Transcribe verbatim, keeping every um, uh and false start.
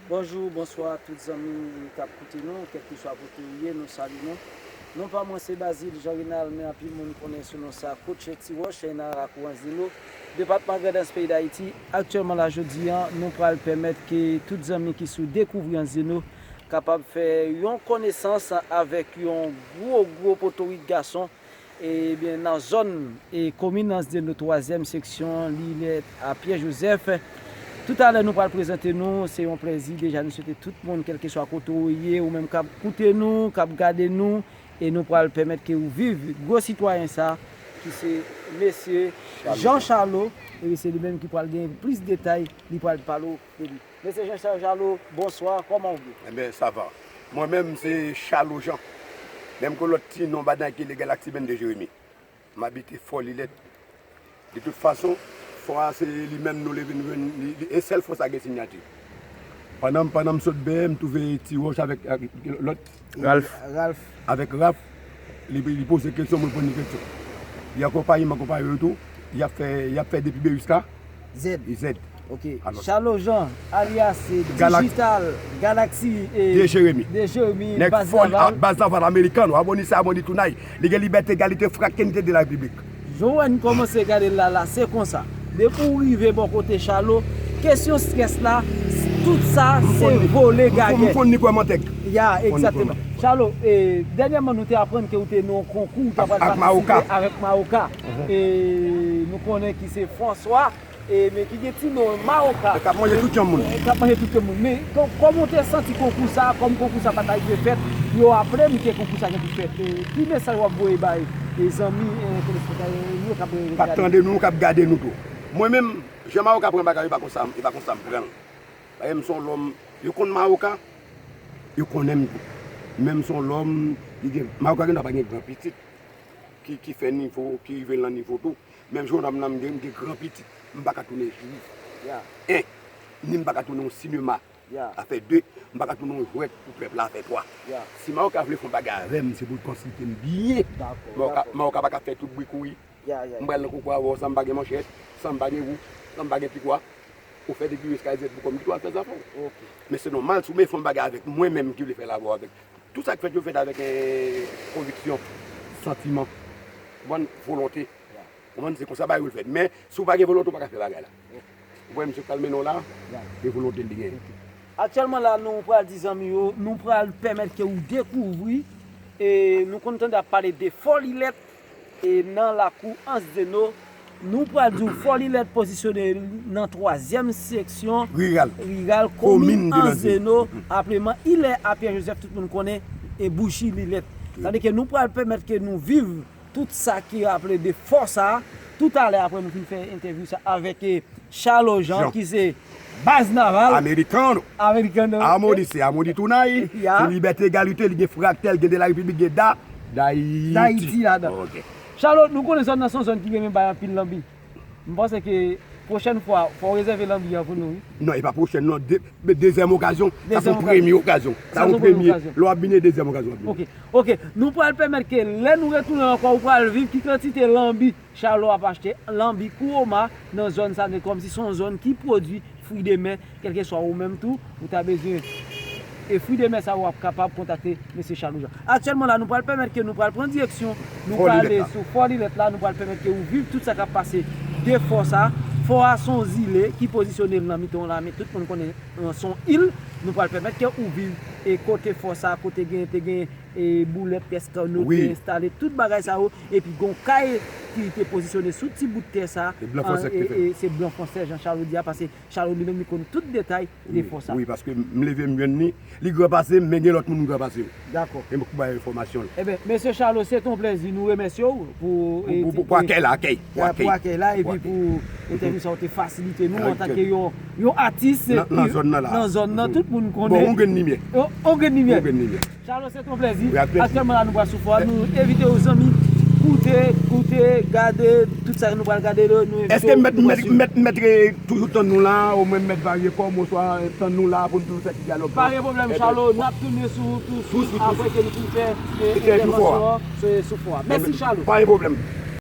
Bonjou, bonswa tout zanmi k ap koute nou, kèlkeswa kote ou ye, nou salye nou. Non pa mwen se Bazil Jean Renald, men anpil moun konnen sou non sa Coach Ti Wòch, nan lakou Anzeno, depatman Grandans, peyi Dayiti. Aktyèlman la, jodi a, nou pral pèmèt ke tout zanmi ki sou Dekouvri Anzeno kapab fè yon konesans avèk yon gwo, gwo potorik gason, ebyen, nan zòn e komin Anzeno, twazyèm seksyon, Lilèt a Pyè Jozèf. Toutalè, nou pral prezante nou. Se yon plèzi. Deja, nou swete tout moun, kèlkeswa kote ou ye, ou menm k ap koute nou, k ap gade nou, e nou pral pèmèt ke ou viv gwo sitwayen sa, ki se mesye Jean Charlot, e se li menm ki pral gen plis detay, li pral pale w de li. Mesye Jean Charlot, bonswa, kòman w ye? Enben, sa va. Mwen menm, se Charlot Jean. Menm ke lòt ti non badan ki legal ak ti bèn de Jeremi. M abite Fò Lilèt. De tout fason, fò a se li menm nou leve nou jwenn li, li, e sèl fò sa gen siyati. Pandan m, pandan m sot bè, m twouve Ti Wòch avèk, avèk lòt Ralph. Ralph. Avèk Ralph, li, li poze kesyon, mwen reponn li kesyon. Li akonpaye m, akonpaye yo tou. Y ap fè, y ap fè depi Beriska. Z. Z. Ok. Alò. Charlot Jean, alias Galax- Digital Galaxy, eh, de Jeremi. De Jeremi, Nèg Baz Fò Naval. Baz Naval Americano, abonise, abonise, tunay. Li gen libète, egalite, fratènite de la Repiblik. Jan w wè n kòmanse gade l la, la, se konsa. Depi w rive bò kote Charlot, kesyon strès la, tout sa, se vole gagè. M fonn ni kwè mantèg. Ya, egzakteman. Charlot, eh, dènyèman, nou te aprann ke ou te nan yon konkou, ou t ap pral patisipe avèk Mawoka. E nou konnen ki se François, e, men ki gen ti non Mawoka. K ap manje tout yon moun. K ap manje tout yon moun. Men kò-, kòman w te santi konkou sa, kòm konkou sa pa t rive fèt, yo aple m ke konkou sa gen pou fèt. E, ki mesaj w ap voye bay, e, zanmi, e, telespektatè yo k ap, k ap tande nou, k ap gade nou tou? Mwen menm, jan Mawoka pran bagay, e pa konsa, e pa konsa m pran l. Paske m se yon lòm, yo konn Mawoka, yo konnen m tou. Men m se yon lòm, li gen, Mawoka gen dwa pa gen gran pitit, ki, ki fè nivo, ki rive nan nivo tou. Menm jan m nan m gen, m gen gran pitit, m pa ka tounen jwif. Ya. En, ni m pa ka tounen yon sinema. Ya. Sa fè de, m pa ka tounen yon jwèt pou pèp la, sa fè twa. Ya. Si Mawoka vle fè yon bagay avè m, se pou l konsilte m byen. Dakò, Mawoka, dakò. Mawoka pa ka fè tout bri kouri. Ya, ya, ya. M pral nan konkou avè w san m pa gen manchèt, san m pa gen wou, san m pa gen pikwa. Ou fè depi riska zèt pou kòm ki w al fè zafè w. Ok. Men se nòmal, si w vle fè yon bagay avèk mwen menm ki vle fè l avè w avèk. Tout sa k fèt yo fèt avèk, eh, konviksyon, santiman, konprann, volonte. Ya. Konprann, se konsa bagay yo fèt. Men si w pa gen volonte, w pa ka fè bagay la. Ok. Ou wè misye k al mennen w la, ya, e volonte l li genyen. Ok. Aktyèlman la, nou pral di zanmi yo, nou pral pèmèt ke ou dekouvri, e nou konn tande ap pale de Fò Lilèt, e nan lakou Anzeno, nou pral di w Fò Lilèt pozisyone nan twazyèm seksyon riral, riral komin Anzeno, apleman Ilè a Pyè Jozèf, tout moun konnen, e Bouchi Lilèt. Wi. Tandike nou pral pèmèt ke nou viv tout sa ki aple de fò sa a, toutalè apre nou fin fè entèvyou sa avèk, e, Charlot Jean, Jean, ki se Baz Naval. Americano. Americano. Amodi, se Amodi Tunay. Ya. Se libète, egalite, li gen fratèl, gen de la repiblik, gen da, Dayiti. Dayiti ladan. Ok. Charlot, nou konnen zòn nan se yon zòn ki renmen bay anpil lanbi. M panse ke pwochèn fwa, fò w rezève lanbi an pou nou, wi. Non, e pa pwochèn, non. De, dezyèm okazyon. Sa se yon premye okazyon. Sa se yon premye okazyon. Lè w ap vini, dezyèm okazyon w ap vini. Ok. Ok. Nou pral pèmèt ke lè nou retounen ankò, ou pral viv ki kantite lanbi Charlot ap achte, lanbi kou oma nan zòn sa, men kòmsi se yon zòn ki pwodui fri de mè, kèlkeswa ou menm tou, ou ta bezwen, e fri de mè sa, w ap kapab kontakte mesye Charlot Jean. Aktyèlman la, nou pral pèmèt ke nou pral pran direksyon, nou prale sou Fò Lilèt la, nou pral pèmèt ke ou viv tout sa k ap pase de fò sa. Fò a se yon zile ki pozisyone l nan mitan yon lame, tout moun konnen, euh, se yon il, nou pral pèmèt ke ou viv e kote fò sa, kote gen, te gen e boulèt, pyès kano, wi, te enstale, tout bagay sa yo, epi gon kay ki te pozisyone sou ti bout tè sa, e, e se Blan Fransè, jan Charlot di a, paske Charlot li menm li konn tout detay de fò sa. Wi, paske m leve m jwenn li, li gran pase m, men gen lòt moun ki gran pase yo. Dakò. E m pou bay enfòmasyon l. Enben, mesye Charlot, se te yon plèzi, nou remèsye w pou, pou, e, pou, pou, pou akèy la, akèy, pou akèy la, epi pou entèvyou sa w te fasilite nou antanke yon, yon atis nan, nan zòn nan la. Nan zòn nan, tout moun konnen. Bon, yon grenn limyè. Yon, yon grenn limyè. Yon grenn limyè. Charlot, se te yon plèzi. Wi, ak plèzi. Aktyèlman la, nou pral sou fò a. Nou envite w, zanmi, koute, koute, gade tout sa nou pral gade la, nou envite w. Èske m mèt, m mèt, m mèt, m mèt, eh, toujou tann nou la, omwen m mèt varye kò m, oswa tann nou la pou n toujou fè ti dyalòg la? Pa gen pwoblèm, Charlot, n ap tounen sou, sou, sou, apre ke nou fin fè, eh, entèvansyon an, sou, sou fò a. Mèsi, Charlot. Pa gen pwoblèm.